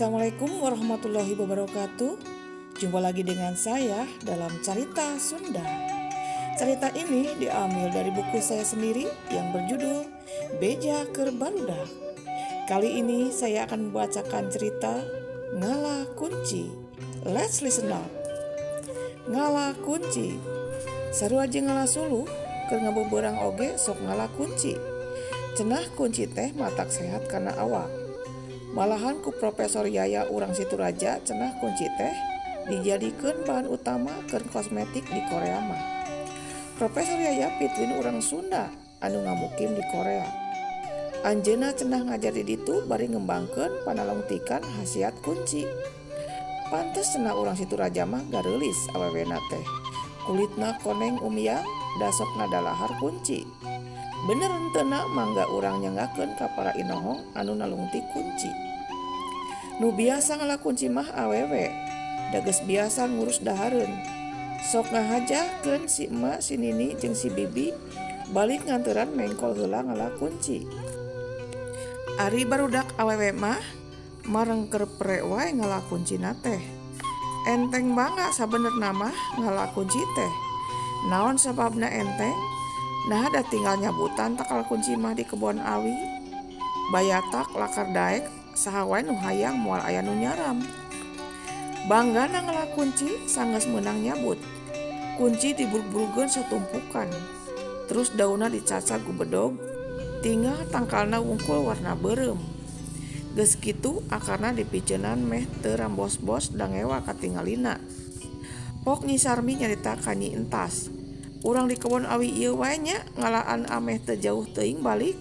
Assalamualaikum warahmatullahi wabarakatuh. Jumpa lagi dengan saya dalam Carita Sunda. Cerita ini diambil dari buku saya sendiri yang berjudul Beja Keur Barudak. Kali ini saya akan membacakan cerita Ngala Kunci. Let's listen up. Ngala Kunci. Sarua jeung ngala suluh, keur ngabeberang oge sok ngala kunci. Cenah kunci teh matak sehat kana awak. Malahan ku Profesor Yaya urang Situraja cenah kunci teh dijadikeun bahan utama keur kosmetik di Korea mah. Profesor Yaya pituin urang Sunda anu ngamukim di Korea. Anjeunna cenah ngajar di ditu bari ngembangkeun panalungtikan khasiat kunci. Pantes cenah urang Situraja mah gareulis awewena teh. Kulitna koneng umiyang da sok ngadalahar kunci. Bener henteuna mangga urang nyanggakeun ka para inohong anu nalungtik kunci. Nu biasa ngala kunci mah awewe, da geus biasa ngurus dahareun. Sok ngahajakeun si emak, si nini jeung si bibi balik nganteran mengkol heula ngala kunci. Ari barudak awewe mah marengker pre wae ngala kuncina teh. Enteng bangga sabenerna mah ngala kunci teh. Naon sababna enteng? Nah da tinggal nyabutan takal kunci mah di kebon awi. Bayatak lakar daek saha wae nu hayang moal aya nu nyaram. Banggana ngala kunci sanggeus meunang nyabut. Kunci diburug-burugeun satumpukan. Terus daunna dicacag ku bedog, tinggal tangkalna wungkul warna beureum. Geus kitu akarna dipiceunan meh teu rambos-bos da ngewa katingalina. Pok Nyi Sarmi nyarita ka Nyi Entas. Urang di kebon awi ieu wae nya ngalaan ameh teu jauh teuing balik.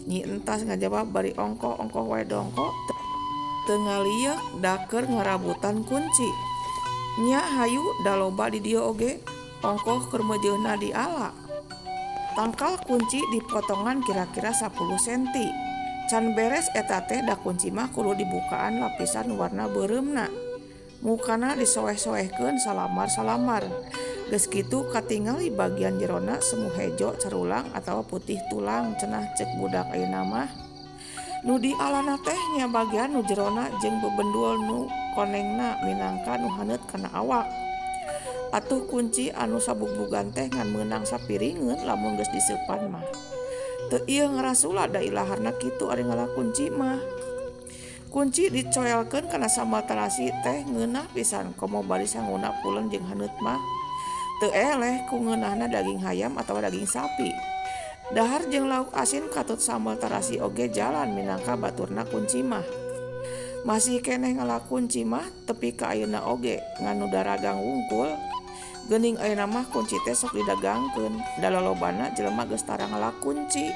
Nyi Entas ngajawab bari ongkoh-ongkoh wae dongko teu ngalieuk da keur ngarabutan kunci. Nya hayu da loba di dieu oge ongkoh keur meujeunna diala. Tangkal kunci dipotongan kira-kira 10 senti. Can beres eta teh da kunci mah kudu dibukaan lapisan warna beureumna. Mukana disoeh-soehkeun salamar-salamar. Geus kitu katingali bagian jerona semu hejo carulang atawa putih tulang cenah ceuk budak ayeuna mah. Nu dialana teh nya bagian nu jerona jeung bebendul nu konengna minangka nu haneut kana awak. Atuh kunci anu sabugbugan teh ngan meunang sapiringeun lamun geus diseupan mah. Teu ieu ngarasula da ilaharna kitu ari ngala kunci mah. Kunci dicoelkeun kana sambal tarasi teh ngeunah pisan komo bari sanguna pulen jeung haneut mah. Teu eleh ku ngeunahna daging hayam atawa daging sapi. Dahar jeung lauk asin katut sambal tarasi oge jalan minangka baturna kunci mah. Masih keneh ngala kunci mah tepi ka ayeuna oge ngan nu daragang wungkul. Geuning ayeuna mah kunci teh sok didagangkeun da lolobana jelema geus tara ngala kunci.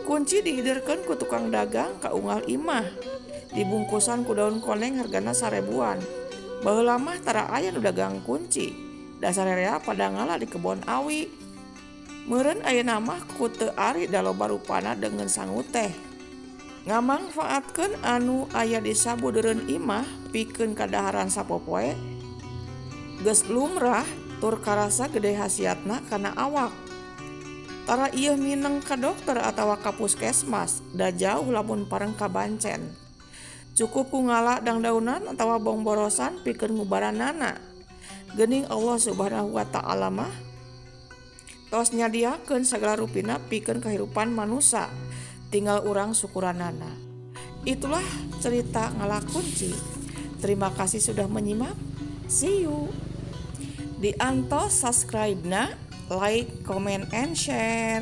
Kunci diideurkeun ku tukang dagang ka unggal imah. Dibungkusan ku daun koneng hargana 1000-an. Baheula mah tara aya nu dagang kunci. Dasarerea pada ngala di kebon awi. Meureun ayeuna mah ku teu ari da loba rupana deungeun sangu teh. Ngamangfaatkeun anu aya di sabudeureun imah pikeun kadaharan sapopoe geus lumrah tur karasa gede khasiatna kana awak. Tara ieu mineng ka dokter atawa ka puskesmas da jauh lamun pareng ka bancen. Cukup ku ngala dangdaunan atawa bongborosan pikeun ngubaranana. Geuning Allah Subhanahu wa Ta'ala mah tos nyadiakeun sagala rupina pikeun kahirupan manusa, tinggal urang syukuranana. Itulah cerita ngala kunci. Terima kasih sudah menyimak. See you. Diantos subscribe-na, like, comment, and share.